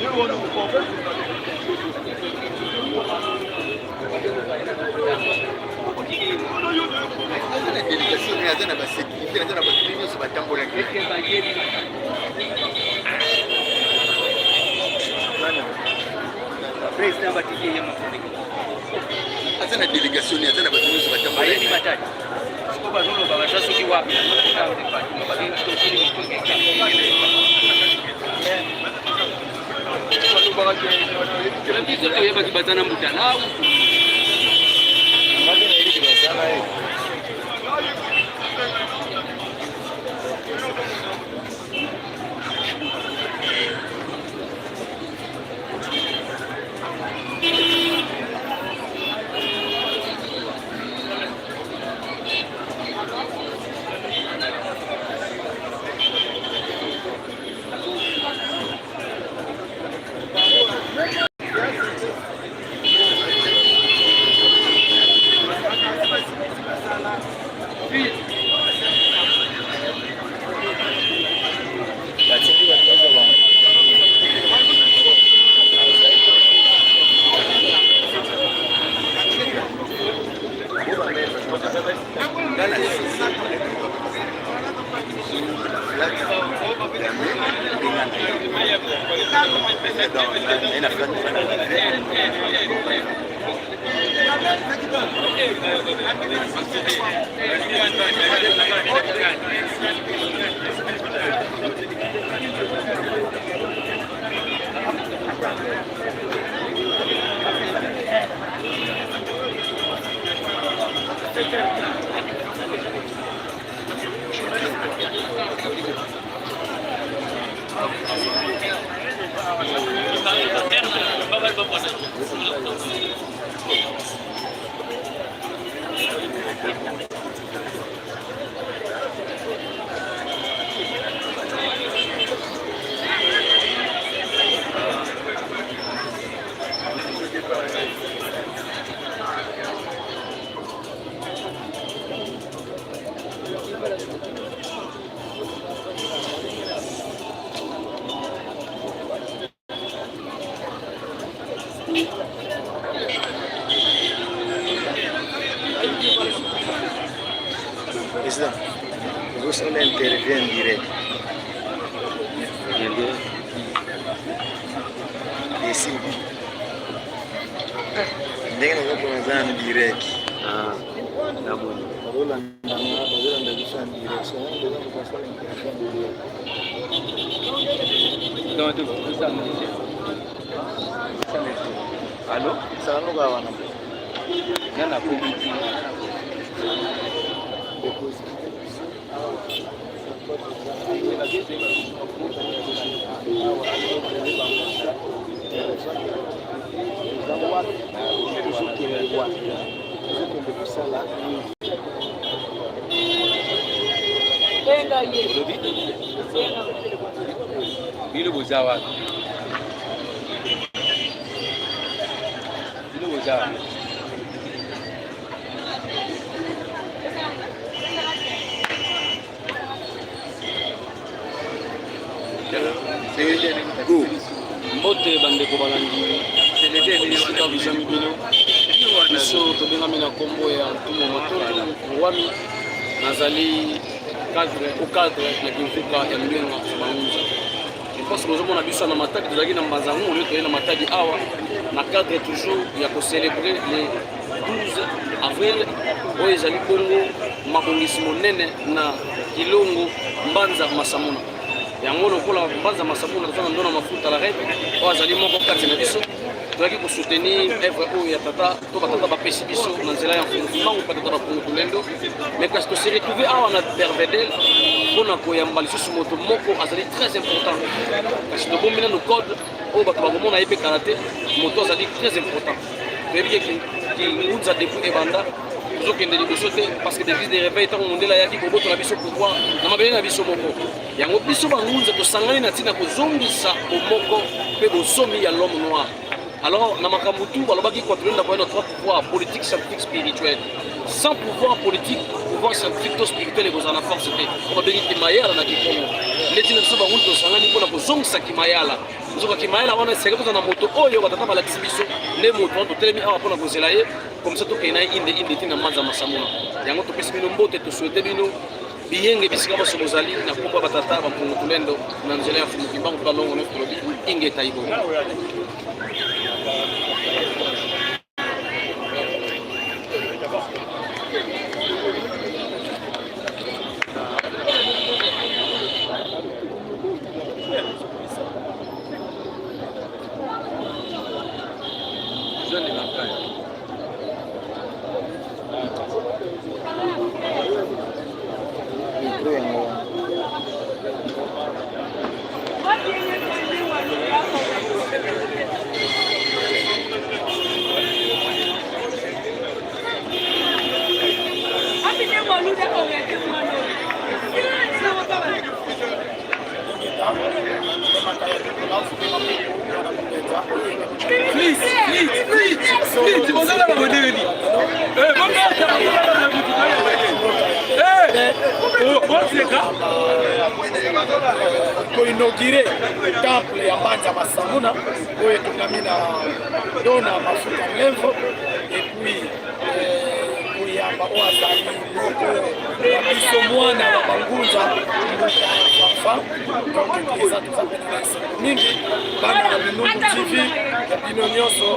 Aza na délégation mais aza na ba sécurité, aza na bato nyonso batambolaki. Président batiki ye moko. Aza na délégation ne aza na bato nyonso batambolaki. Sikoyo bazoloba baza soki wapi biso toyebaki baza na mbuta na Président, ozosala interview en direct. Esimbi. Ndenge nazomona eza en direct. Ah, namoni. Bazolanda nga, bazolanda biso en direct. So, wana deja moto asala interview en direct. Donc, tosala Allo? Sala noka wana. Nga nakomi ti. Bino boza wapi? Bino boza wapi? Mbote bandeko balandi esika bizami bino biso tobengami na nkombo ya Ntumu Matondo Ngwami nazali cadre au cadre na kimvuka ya Mbenga Bangunza. Je pense bozomona biso na Matadi, tozalaki na Mbanza Ngungu, lelo toye na Matadi awa na cadre toujours ya kocelebre le 12 avril oyo ezali bongo mabongisi monene na Kilongo Mbanza Masamuna. Yango lokola Mbanza Masamuna toza na Ndona Mafuta la reine oyo azali moko kati na biso toyaki kosoutenir œuvre oyo ya tata to batata bapesi biso na nzela ya mfumu kimbangu mpe tata bapungu tulendo mais kasi tose retrouve awa na bervedel mpo na koyamba lisusu moto moko azali très important kasi tobombi nano code oyo bato bakomona ye mpe kala te moto azali très important toyebi ke kingunza depuis ebanda tozokende liboso te parce que l'église de réveil ntango mondele ayaki kobotola biso pouvoir na mabele na biso moko yango biso bangunza tosangani na ntina kozongisa bomoko mpe bosomi ya l'homme noir alors na makambo tu balobaki kwatolenda koya na trois pouvoirs politique scientifique spirituel sans pouvoir politique. pouvoir scientifique to spirituel ekozala na force te. Oyo babengi kimayala na kikongo. Nde ntina biso bangundu tosangani mpo na kozongisa kimayala. Nzoka kimayala wana esengeli tozala na moto oyo batata balakisi biso, nde moto wana totelemi awa mpo na kozela ye, comme ça tokende na ye inde inde ti na Mbanza Masamuna. Yango topesi bino mbote, tosouhaite bino biyenge bisika banso bozali na nkombo ya batata bampungu tulendo na nzela ya Mfumu Kimbangu mpe balongo nyonso tolobi ingeta ibongo. Micro yango wana. Koinaugure temple ya Mbanza Masamuna oyo etongami na dona mafuta lemvo, et puis koyamba oyo azali moko ya biso mwana ya bangunza mbuta ya fanfa. Donc eza toza pene na esengo mingi, bana ya Minungu TV ya bino nyonso.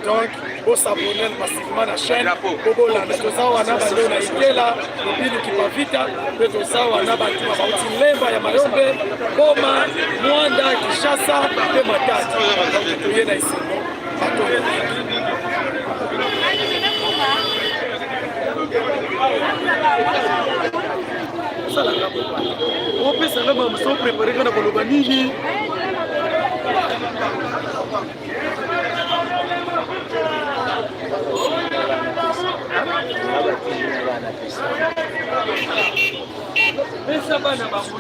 Donc bosabone massivement na chaîne po bolanda. Toza wana bando na Ikela Mobilu Kipavita, mpe toza wana bato bauti Lemba ya Mayombe, Boma, Mwanda, Kinshasa mpe Matadi. Donc toye na esengo bato. Opesanga bamoso prépare nga na koloba nini? Pesa bana bango.